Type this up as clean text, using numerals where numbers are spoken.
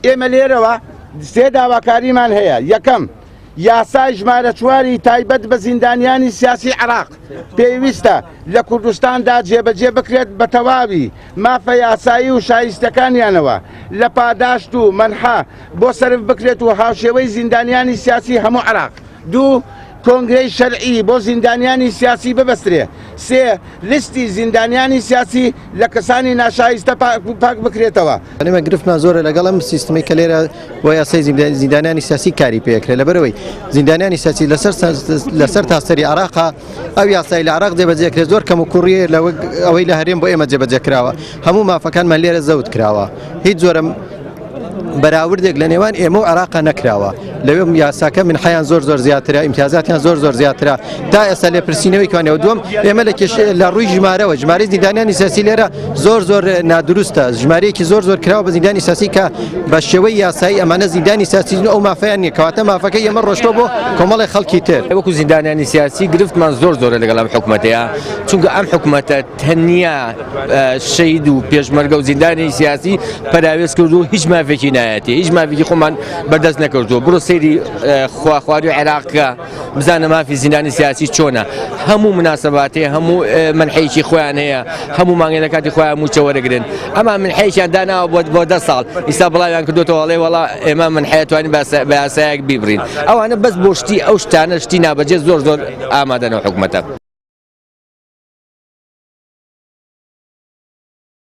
ئێمە لێرەوە سێ داواکاریمان هەیە، یەکەم، یاسای ژمارە چواری تایبەت بە زیندانیانی سیاسی عێراق پێویستە لە کوردستاندا جێبەجێ بکرێت بە تەواوی مافە یاسایی و شایستەکانیانەوە لە پاداشت و مەنحە بۆ سەرف بکرێت و هاوشێوەی زیندانیانی سیاسی هەموو عێراق. دوو، کۆنگرەی شەرعی بۆ زیندانیانی سیاسی ببەسترێ. سێ، لیستی زیندانیانی سیاسی لە کەسانی ناشایستە پاک بکرێتەوە. ئێمە گرفتمان زۆرە لەگەڵ ئەم سیستمەی کە لێرە بۆ یاسای زیندانیانی سیاسی کاری پێکرێت لەبەرەوەی زیندانیانی سیاسی لەسەر لەسەر تاسەری عراقا ئەو یاسای لە عراق جێبەجێکرێت زۆر کەم و کوڕیە لە ئەوەی لە هەرێم بۆ ئێمە جێبەجێ کراوە هەموو مافەکانمان لێرە زەوت کراوە هیچ جۆرە بەراوردێک لە نێوان ئێمە و عێراقا نەکراوە لەوێ یاساکە من حیان زۆر زۆر زیاترە ئیمتیازاتیان زۆر زۆر زیاترە تا ئێستا لێپرسینەوەی کوانەوە دووەم ئێمە لە کێش لە ڕووی ژمارەوە ژمارەی زیندانیانی سیاسی لێرە زۆر زۆر نادروستە ژمارەیەکی زۆر زۆر کراوە بە زیندانی سیاسی کە بە شێوەی یاسایی ئەمانە زیندانی سیاسی ئەو مافیان نییە کەواتە مافەکە ئێمە ڕۆشتۆ بۆ کۆمەڵی خەڵکی تر. وەکو زیندانیانی سیاسی گرفتمان زۆر زۆرە لەگەڵ ئەم حکومەتەیە چونکە ئەم حکومەتە تەنیا شەهید و پێشمەرگە و زیندانی سیاسی پەراوێز کرد و هیچ مافێکی نایەتی هیچ مافێکی خۆمان بەدەست نەکردووە بڕۆ سەیری خواخواری عێراق کە بزانە مافی زیندانی سیاسی چۆنە هەموو مناسباتێ هەموو منحەیەکی خۆیان هەیە هەموو مانگێ لە کاتی خۆیان موچە وەرەگرن ئەما منحەیەکیان داناوە بۆ بۆ دە ساڵ ئیستا بڵاویان کردوتەوە ئەڵێ وەڵا ئێمە منحەیە توانین بە یاسایەک بیبڕین ئەوانە بەس بۆ شتی ئەو شتانە شتی نابەجێ زۆر زۆر ئامادەنەوە حکومەتە.